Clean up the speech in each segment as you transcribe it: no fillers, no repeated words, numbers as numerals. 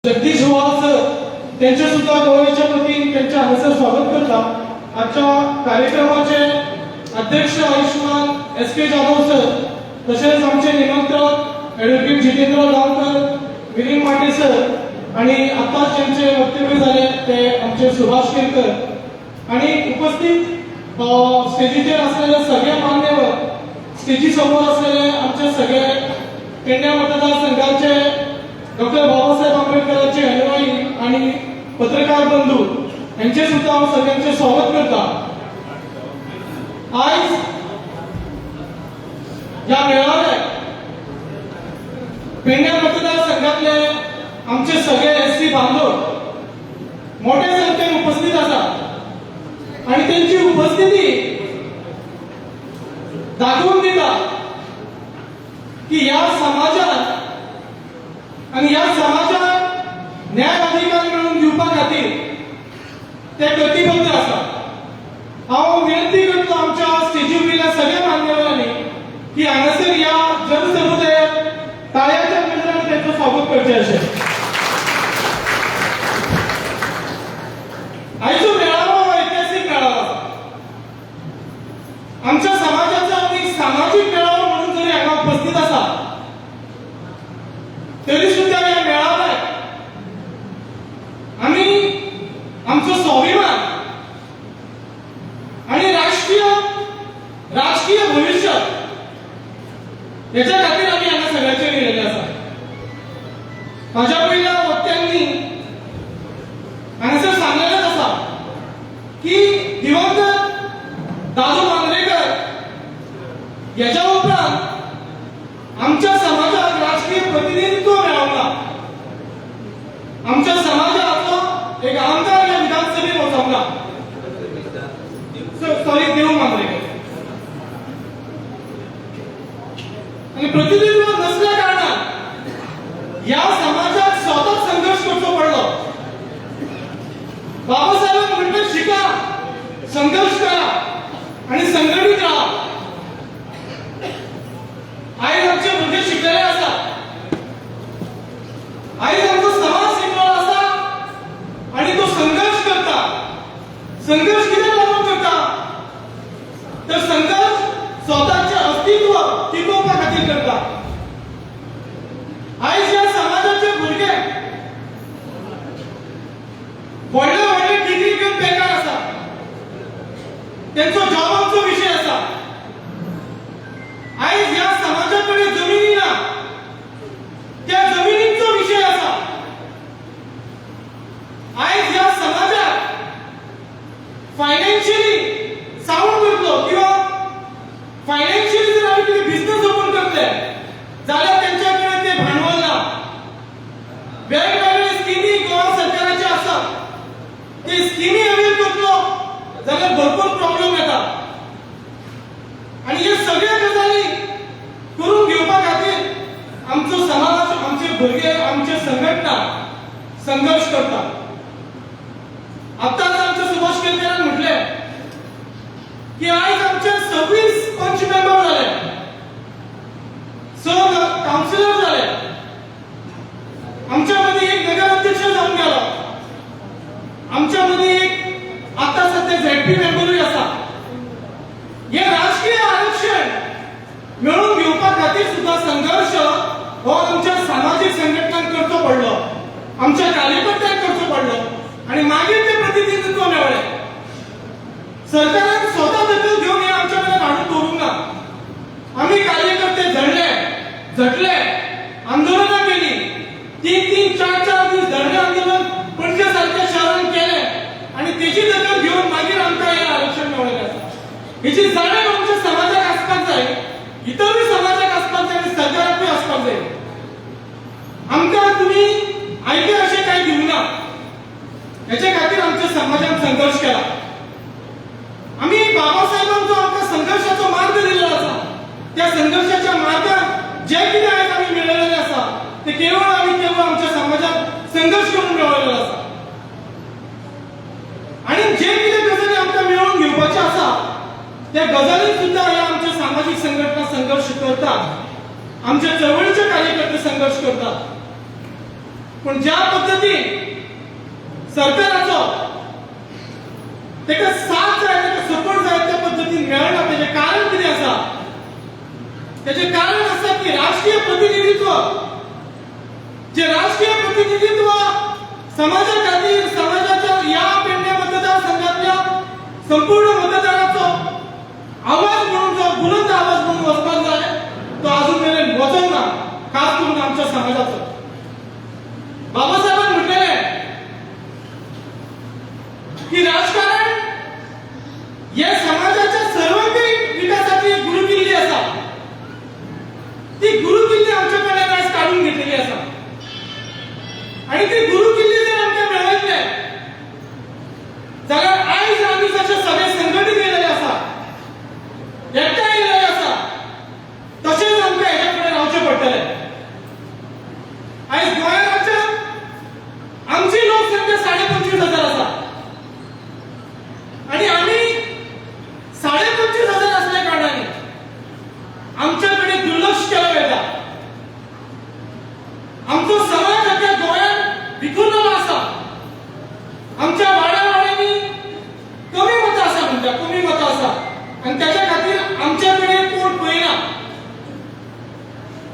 जगदीश वाल सर त्यांचे सुद्धा गोव्याच्या वतीन त्यांच्या हांगासर स्वागत करता. आजच्या कार्यक्रमाचे अध्यक्ष Ayushman S K Jadhav sir, तसेच आमचे निमंत्रक ॲडव्होकेट जितेंद्र गावकर, मिलिंद माटे सर आणि आताच ज्यांचे वक्तव्य झाले ते आमचे सुभाष केरकर आणि उपस्थित स्टेजीचेर असलेले सगळे मान्यवर, स्टेजी समोर असलेले आमचे सगळे पेडण्या मतदारसंघाचे डॉक्टर बाबासाहेब आंबेडकरांचे अनुयायी आणि पत्रकार बंधू, यांचे सुद्धा हांव सगळ्यांचे स्वागत करता. आयज ह्या मेळाव्याक पेडण्या मतदारसंघातले आमचे सगळे एस सी बांधव मोठ्या संख्येन उपस्थित आसात आणि त्यांची उपस्थिती दाखवून दिता की या समाजात आणि या समाजात न्याय अधिकार मेळून दिवपा खातीर ते कटिबद्ध आसा. हांव विनंती करतो आमच्या स्टेजी वयल्या सगळ्या मान्यवरांनी की हांगासर ह्या जनसमुदायात टाळ्याच्या गजरान त्यांचं स्वागत करचें अशें. आयचो मेळावो हो ऐतिहासीक मेळावो आसा. आमच्या समाजाचो आमी सामाजीक मेळावो म्हणून जरी हांगा उपस्थित आसा, तरी सुद्धा ह्या मेळाव्याक आमी आमचो स्वाभिमान आणि राष्ट्रीय राजकीय भविष्य हेच्या खातीर आमी हांगा सगळ्याचेर येयलेले आसा. म्हाज्या पयल्या वक्त्यांनी हांगासर सांगलेलेच आसा की दिवंगत दादू मांद्रेकर हेच्या उपरांत आमच्या समाजाक राजकीय प्रतिनिधित्व मेळोंक ना. आमच्या समाजाचो एक आमदार ह्या विधानसभेत वचोंक ना. सॉरी, देव मांद्रेकर. आणि प्रतिनिधित्व नसल्या कारणान ह्या समाजात स्वतः संघर्ष करचो पडलो. बाबासाहेबांनी म्हटलं, शिका, संघर्ष करा आणि संघटित राहा. आयज आमचे भुरगे शिकलेले आसा. आयज आमचो समाज शिकलेलो आसा आणि तो संघर्ष करता. संघर्ष कित्याक लागून करता? तर संघर्ष स्वतःचे अस्तित्व टिकोवपा खातीर करता. आयज ह्या समाजाचे भुरगे व्हडले व्हडले डिग्री घेवन बेकार आसा. त्यांचो जॉबाचो विषय आसा. आयज ह्या समाजा कडेन जमिनी ना, त्या जमिनींचो विषय आसा. आयज ह्या समाजाक फायनान्शियली साऊंड करतलो किंवा फायनान्शियली जर आमी कितें बिझनेस ओपन करतले जाल्यार त्यांच्या कडेन ते भांडवल ना. वेगवेगळे स्किमी गोवा सरकाराचे आसात. ते स्किमी अवेल करतलो जाल्यार भरपूर प्रॉब्लेम येता आणि हे सगळे गजाली करून घेवपा खातीर आमचो समाज, आमचे भुरगे, आमचे संघटना संघर्ष करतात. आताच आमच्या सुभाष केरकरान म्हटले की आयज आमचे 26 पंच मेंबर झाले, 6 काउन्सिलर झाले, आमच्या मध्ये एक नगराध्यक्ष जाऊन गेलो, आमच्या मध्ये एक आता सध्या झेडपी मेंबरूय आसा. हे राजकीय आरक्षण मेळोवन घेवपा खातीर सुद्धा संघर्ष हो आमच्या सामाजीक संघटनांक करचो पडलो, आमच्या कार्यकर्त्यांक करचो पडलो आणि मागीर ते प्रतिनिधित्व मेळ्ळें. सरकारान स्वतः दखल घेवन हे आमच्या कडेन हाडून दवरूंक ना. आमी कार्यकर्ते झडले, झटले, आंदोलनां केली. तीन तीन, चार चार दीस धरणे आंदोलन पणजे सारख्या शहरान केले आणि तेची दखल घेवन मागीर आमकां हें आरक्षण मेळ्ळें आसा. हेची जाणीव आमच्या समाजाक आसपाक जाय, इतरूय समाजाक आसपाक जाय आनी सरकाराकूय आसपाक जाय. आमकां तुमी आयते अशें कांय दिवना. हेच्या खातीर आमच्या समाजान संघर्ष केला. आमी बाबासाहेबांचो आमकां संघर्षाचो मार्ग दिलेलो आसा. त्या संघर्षाच्या मार्गात जे कितें आयज आमी मेळयलेलें आसा ते केवळ आणि केवळ आमच्या समाजात संघर्ष करून मेळवलेलो आसा. आणि जे कितें गजाली आमकां मेळोवन घेवपाचे आसा, त्या गजालीत सुद्धा ह्या आमच्या सामाजीक संघटना संघर्ष करतात, आमच्या चळवळीचे कार्यकर्ते संघर्ष करतात. पूण ज्या पद्दतीन सरकाराचो ताका साथ जाय, ताका सपोर्ट जाय, त्या पद्दतीन मेळना. तेजें कारण कितें आसा? तेजें कारण आसा की राष्ट्रीय प्रतिनिधित्व, जे राष्ट्रीय प्रतिनिधित्व समाजा खातीर, समाजाच्या ह्या पेडणे मतदारसंघातल्या संपूर्ण मतदाराचो आवाज म्हणून, जो बुलंद आवाज म्हणून वचपाक जाय, तो अजून मेरेन वचोंक ना. खास करून आमच्या समाजाचो. बाबासाहेबान म्हटलेले की राजकारण हे समाजाच्या सर्वांगीण विकासाची एक गुरुकिल्ली आसा. ती गुरुकिल्ली आमच्या कडल्यान आयज काडून घेतलेली आसा आणि ती गुरुकिल्ली जर आमकां मेळयतले जाल्यार आयज आमी जशे सगळे संघटीत येयलेले आसा, एकठांय येयलेले आसा, तशेंच आमकां हेच्या फुडें रावचें पडटलें. आयज गोंया राज्यात आमची लोकसंख्या 25,500 आसा आणि आमी 25,500 असल्या कारणाने आमच्या कडेन दुर्लक्ष केलं वता. आमचो समाज आख्या गोंयांत विखुरलेलो आसा. आमच्या वाड्या वाड्यांनी कमी मतां आसा म्हणटा, कमी मतां आसा आनी त्याच्या खातीर आमच्या कडेन कोण पळयना.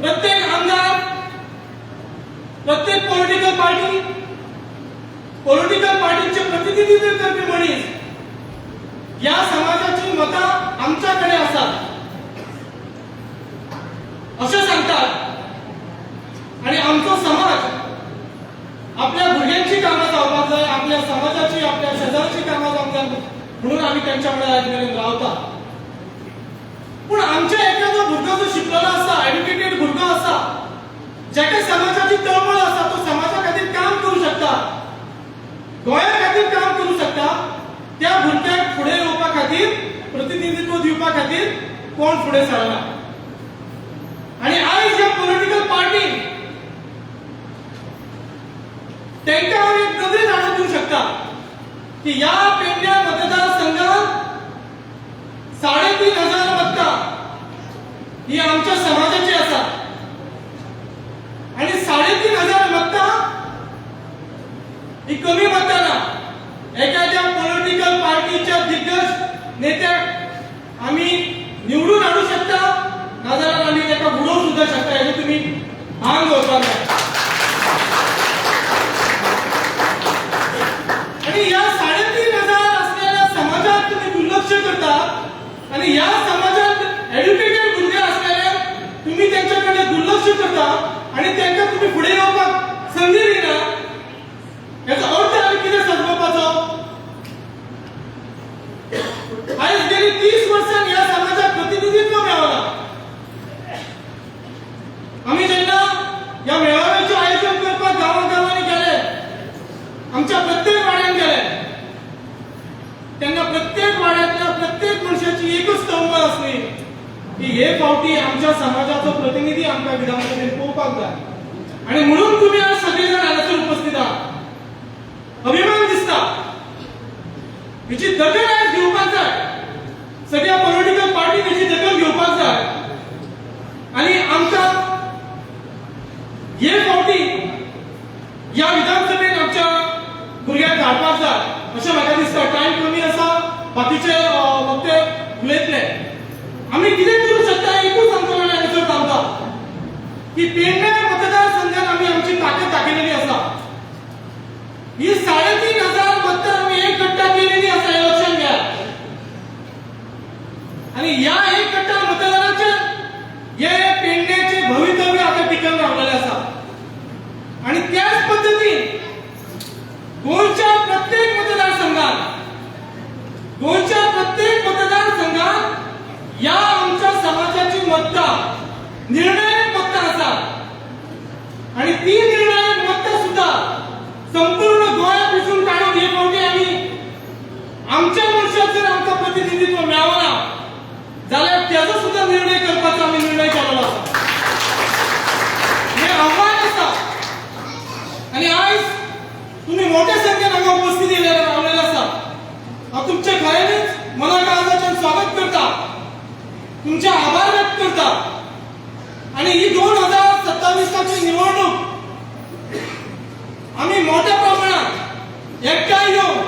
प्रत्येक आमदार, प्रत्येक पॉलिटिकल पार्टी, पॉलिटिकल पार्टीचे प्रतिनिधित्व करपी मनीस या समाजाची मतां आमच्याकडे आसात अशें सांगतात आणि आमचो समाज आपल्या भुरग्यांची कामां जावपाक जाय, आपल्या समाजाची, आपल्या शेजारची कामां जावंक जाय म्हणून आमी त्यांच्या वांगडा आयज मेरेन रावता. पूण आमच्या एखादो भुरगो जो शिकलेलो आसा, एड्युकेटेड भुरगो आसा, जाका समाजाची तळमळ आसा, तो समाजा खातीर काम करू शकता, गोंया खातीर काम करू शकता, त्या भुरग्याक फुडें येवपा खातीर, प्रतिनिधित्व दिवपा खातीर कोण फुडें सरना. आणि आयज ह्या पॉलिटिकल पार्टी तांकां हांव एक नदरेन हाडून दिवंक शकता की ह्या पेडण्या मतदारसंघात 3500 मतां ही आमच्या समाजाची आसा आणि 3500 मतां ही कमी मतां ना. एखाद्या पॉलिटिकल पार्टीच्या दिग्गज नेत्याक आमी निवडून हाडू शकता, नाजाल्यार आमी ताका उडोवंक सुद्दां शकता, हेजें तुमी भान दवरपाक जाय. आणि ह्या 3500 असलेल्या समाजात तुम्ही दुर्लक्ष करता आणि ह्या समाजात एड्युकेटेड भुरगे असलेल्या तुम्ही त्यांच्याकडे दुर्लक्ष करता आणि त्यांना तुम्ही फुडें येवपाक संदी दिना. याचा अर्थ आमी कितें समजपाचो? आयज गेली 30 वर्सां ह्या समाजाक प्रतिनिधित्व मेळना. आमी जेन्ना ह्या मेळाव्याचें आयोजन करपाक गांवा गांवांनी गेले, आमच्या प्रत्येक वाड्यान गेले, तेन्ना प्रत्येक वाड्यांतल्या प्रत्येक मनशाची एकच तळमळ आसली की हे फावटी आमच्या समाजाचो प्रतिनिधी आमकां विधानसभेत पळोवपाक जाय. आणि म्हणून तुम्ही आज सगळे जाण हांगासर उपस्थित आहात. अभिमान दिसता. हिची दखल आयज घेवपाक जाय. सगळ्या पॉलिटिकल पार्टी हेची दखल घेवपाक जाय आणि आमकां हे फावटी ह्या विधानसभेत आमच्या भुरग्यांक धाडपाक जाय अशें म्हाका दिसता. टायम कमी आसा, बाकीचे वक्ते उलयतले. आमी कितें करूं शकता एकूच सांगतलो हांगासर थांबता की पेडणे मतदारसंघात आमी आमची ताकद दाखयलेली आसा. ही 3500 मतां आमी एक गट्टा केलेली आसा हें लक्षात घ्या. आणि ह्या एक गट्टा मतदानाचे हे पेडण्याचे भवितव्य आता टिकून रावलेले आसा. आणि त्याच पद्धतीन गोंयच्या प्रत्येक मतदारसंघात, गोंयच्या प्रत्येक मतदारसंघात या आमच्या समाजाची मतां निर्णायक मतां आसा आणि ती निर्णायक मतां सुद्धा संपूर्ण गोंयांत वेंचून काडून हे फावटी आमी आमच्या मनशाक जर आमकां प्रतिनिधित्व मेळना जाल्यार त्याचो सुद्धा निर्णय करपाचो आमी निर्णय केलेलो आसा. हे आव्हान आसा आणि आयज तुम्ही मोठ्या संख्येन हांगा उपस्थित रावलेले आसा. हांव तुमचे खऱ्यांनीच मना काळजाच्यान स्वागत करता, तुमचे आभार व्यक्त करता. आणि ही 2027ची निवडणूक आमी मोठ्या प्रमाणात एकठांय येवन